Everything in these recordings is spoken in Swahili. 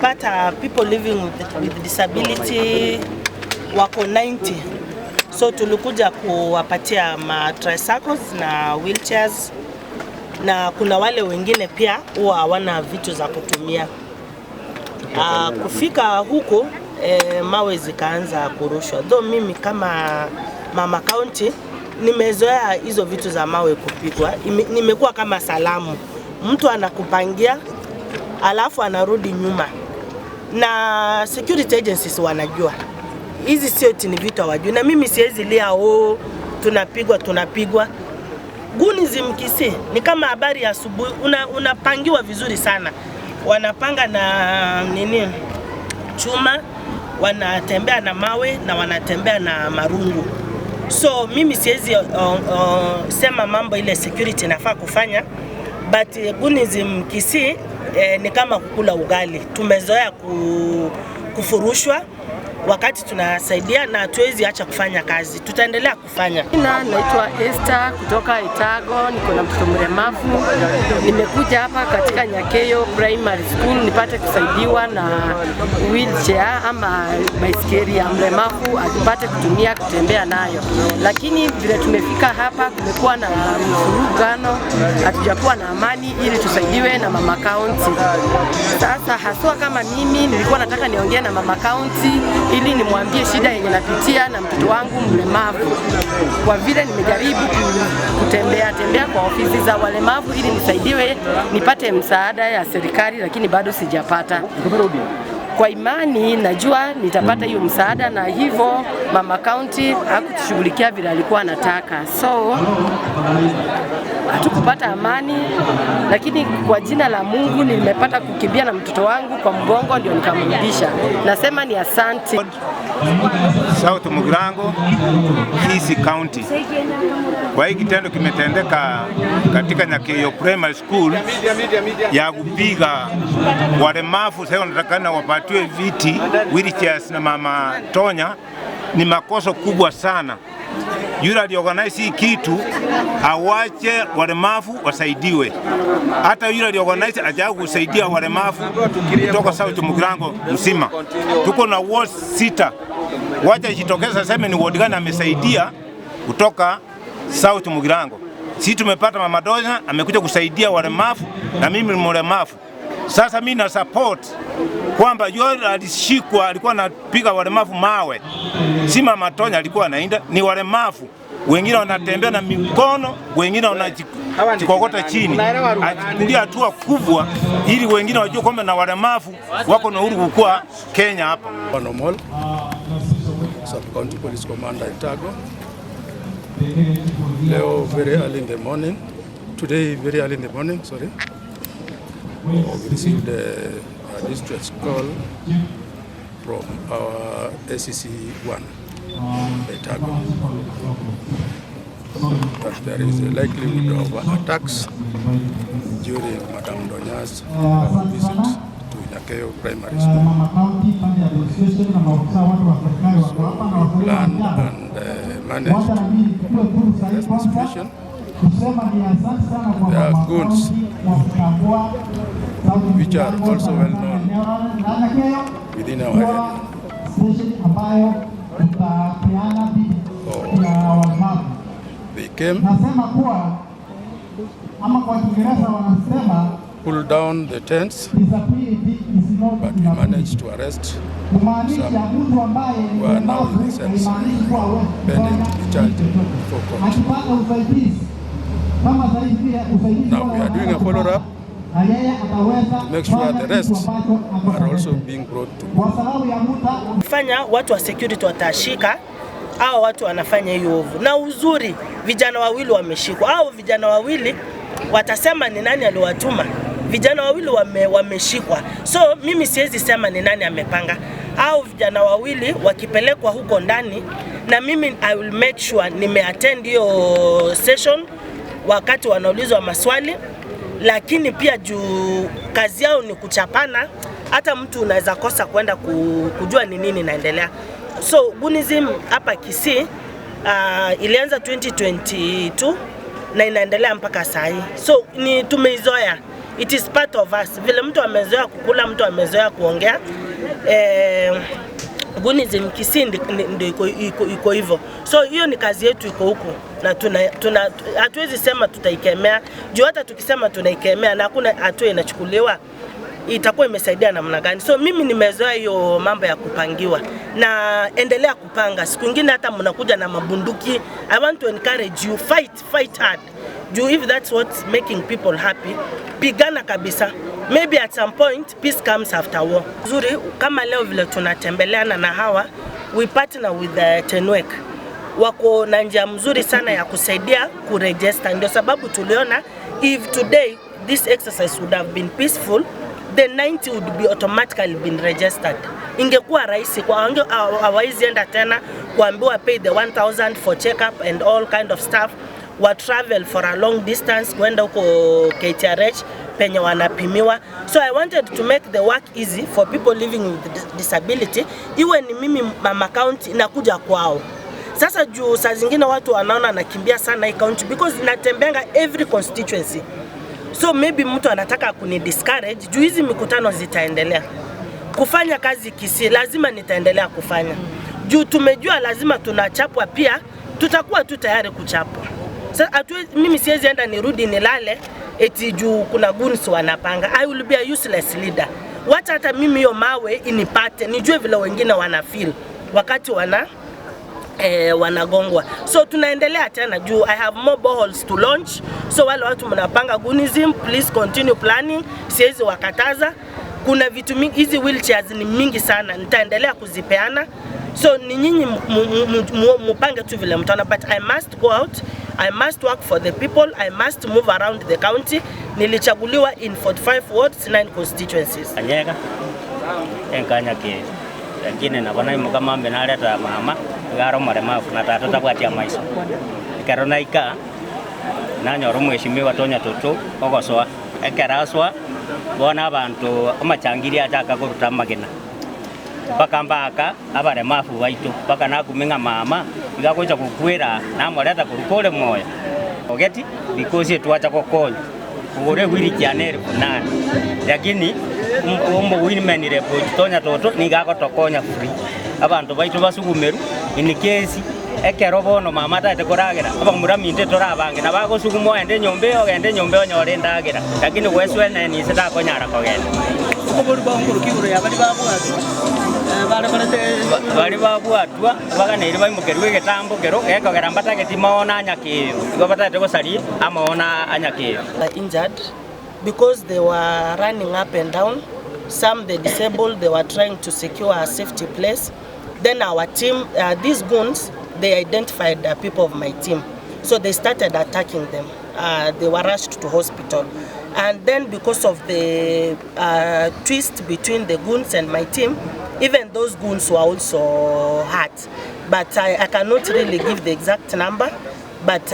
Tulipata people living with disability wako 90, so tulikuja kuwapatia ma tricycles na wheelchairs, na kuna wale wengine pia huwa hawana vitu za kutumia. Kufika huku mawe zikaanza kurushwa. Though mimi kama mama county nimezoea hizo vitu za mawe kupigwa, nimekuwa kama salamu, mtu anakupangia alafu anarudi nyuma, na security agencies wanajua hizi sio eti ni vitu hawajui, na mimi siwezi lia, "Oh, tunapigwa, tunapigwa." Gunism Kisii ni kama habari ya asubuhi, unapangiwa vizuri sana, wanapanga na nini chuma, wanatembea na mawe na wanatembea na marungu. So mimi siwezi sema mambo ile security inafaa kufanya, but gunism Kisii ni kama kukula ugali, tumezoea kufurushwa wakati tunasaidia na hatuwezi acha kufanya kazi, tutaendelea kufanya. Na naitwa Esther kutoka Etago, niko na mtoto mlemavu. Nimekuja hapa katika Nyakeyo Primary School nipate kusaidiwa na wheelchair ama baiskeli ya mlemavu apate kutumia kutembea nayo, lakini vile tumefika hapa kumekuwa na mvurugano, hatujakuwa na amani ili tusaidiwe na mama county. Sasa haswa kama mimi nilikuwa nataka niongee na mama county ili nimwambie shida yenye napitia na mtoto wangu mlemavu. Kwa vile nimejaribu kutembea tembea kwa ofisi za walemavu ili nisaidiwe nipate msaada ya serikali, lakini bado sijapata. Kwa imani najua nitapata hiyo msaada, na hivyo mama county hakutushughulikia vile alikuwa anataka, so hatukupata amani, lakini kwa jina la Mungu nimepata kukimbia na mtoto wangu kwa mgongo, ndio nikamrudisha. Nasema ni asante. South Mugirango, Kisii County. Kwa hii kitendo kimetendeka katika Nyakeyo Primary School ya kupiga walemavu, sasa wanatakana wapatiwe viti wheelchairs na mama Tonya, ni makosa kubwa sana. Yule aliorganize hii kitu awache walemavu wasaidiwe. Hata yule aliorganize ajabu kusaidia walemavu kutoka South Mugirango mzima. Tuko na ward sita, wacha jitokeza sema ni ward gani amesaidia kutoka South Mugirango. Sisi tumepata mama Donya amekuja kusaidia walemavu na mimi ni mlemavu. Sasa mimi na support kwamba yule alishikwa alikuwa anapiga walemavu mawe, si mama Tonya alikuwa anainda, ni walemavu wengine wanatembea na mikono, wengine wanajikokota chini. Achukulia hatua kubwa ili wengine wajue kwamba na walemavu wako na uhuru kukua Kenya hapa. Onomol, Sub County Police Commander, Etago. Leo very early in the morning, today very early in the morning, sorry, we received a distress call from our ACC 1, Etago, that there is a likelihood of attacks during Madam Donya's visit to Nyakeyo Primary School. So we planned and managed to arrest the situation. There are goons which are also well known within our area. So they came, pulled down the tents, but we managed to arrest some who are now in the cells, pending to be charged before court. Now we are doing a follow-up to make sure the rest are also being brought to Fanya watu wa security watashika hao watu wanafanya hiyo ovu, na uzuri vijana wawili wameshikwa. Hao vijana wawili watasema ni nani aliwatuma. Vijana wawili wameshikwa, so mimi siwezi sema ni nani amepanga. Hao vijana wawili wakipelekwa huko ndani, na mimi I will make sure nimeattend hiyo session wakati wanaulizwa maswali, lakini pia juu kazi yao ni kuchapana, hata mtu unaweza kosa kwenda kujua ni nini inaendelea. So Gunism hapa Kisii ilianza 2022 na inaendelea mpaka saa hii, so ni tumeizoea. It is part of us. Vile mtu amezoea kukula, mtu amezoea kuongea. Gunism Kisii ndio iko hivyo. So hiyo ni kazi yetu iko huku na tuna hatuwezi sema tutaikemea juu hata tukisema tunaikemea na hakuna hatua inachukuliwa itakuwa imesaidia namna gani? So mimi nimezoea hiyo mambo ya kupangiwa na endelea kupanga. Siku ingine hata mnakuja na mabunduki. I want to encourage you, fight, fight hard. Juu if that's what's making people happy, pigana kabisa. Maybe at some point peace comes after war. Zuri kama leo vile tunatembeleana na hawa, we partner with the Tenwek, wako na njia mzuri sana ya kusaidia kuregister. Ndio sababu tuliona if today this exercise would have been peaceful, the 90 would be automatically been registered. Ingekuwa rahisi kwa hawawezi enda tena kuambiwa pay the 1000 for checkup and all kind of stuff, wa travel for a long distance kwenda huko KTRH penye wanapimiwa. So I wanted to make the work easy for people living with disability, iwe ni mimi mama county nakuja kwao. Sasa juu saa zingine watu wanaona nakimbia sana hii county because natembeanga every constituency. So maybe mtu anataka kuni discourage juu hizi mikutano zitaendelea. Kufanya kazi Kisii lazima nitaendelea kufanya. Juu tumejua lazima tunachapwa pia, tutakuwa tu tayari kuchapwa. Sasa mimi siwezi enda nirudi nilale eti juu kuna goons wanapanga. I will be a useless leader. Wacha hata mimi hiyo mawe inipate, nijue vile wengine wana feel wakati wanagongwa. So tunaendelea tena juu I have more boreholes to launch. So wale watu mnapanga Gunism, please continue planning. Siwezi wakataza. Kuna vitu mingi, hizi wheelchairs ni mingi sana, nitaendelea kuzipeana. So ni nyinyi mupange tu vile mtaona, but I must go out, I must work for the people, I must move around the county. Nilichaguliwa in 45 wards, 9 constituencies. Anyega enkanya ke lakini nabona imukama mbe naleta mama garo muremavu na tata tabwatia maiso ekero naika nanyora omweshimiwa Tonya Toto ogosoa ekeraswa bona abantu amachangiri achaka koruta amagena mpaka mbaka abaremavu baitu mpaka nakuming'a mama igagocha kukwira namoreta korukore moyo ogeti because twacha gokonya ugure wheelchair nere kunani lakini umbo women rep Tonya Toto nigagotokonya free abantu baitu basugumeru in case ekero bono mama tate koragera abamuraminte torabange nabagosugumo ende nyombe ogende nyombe onyore ndagira lakini weswene nise takonyara kogenda bari babwatwa baganire baimukerwe egetambo kero gekogera mbatageti maona anyakiyo igo batagete gosaria amaona anyakiyo. Injured because they were running up and down. Some the disabled, they were trying to secure a safety place. Then our team, these goons, they identified the people of my team. So they started attacking them. They were rushed to hospital. And then because of the twist between the goons and my team, even those goons were also hurt. But I cannot really give the exact number, but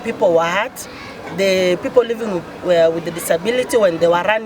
people were hurt. The people living with the disability, when they were running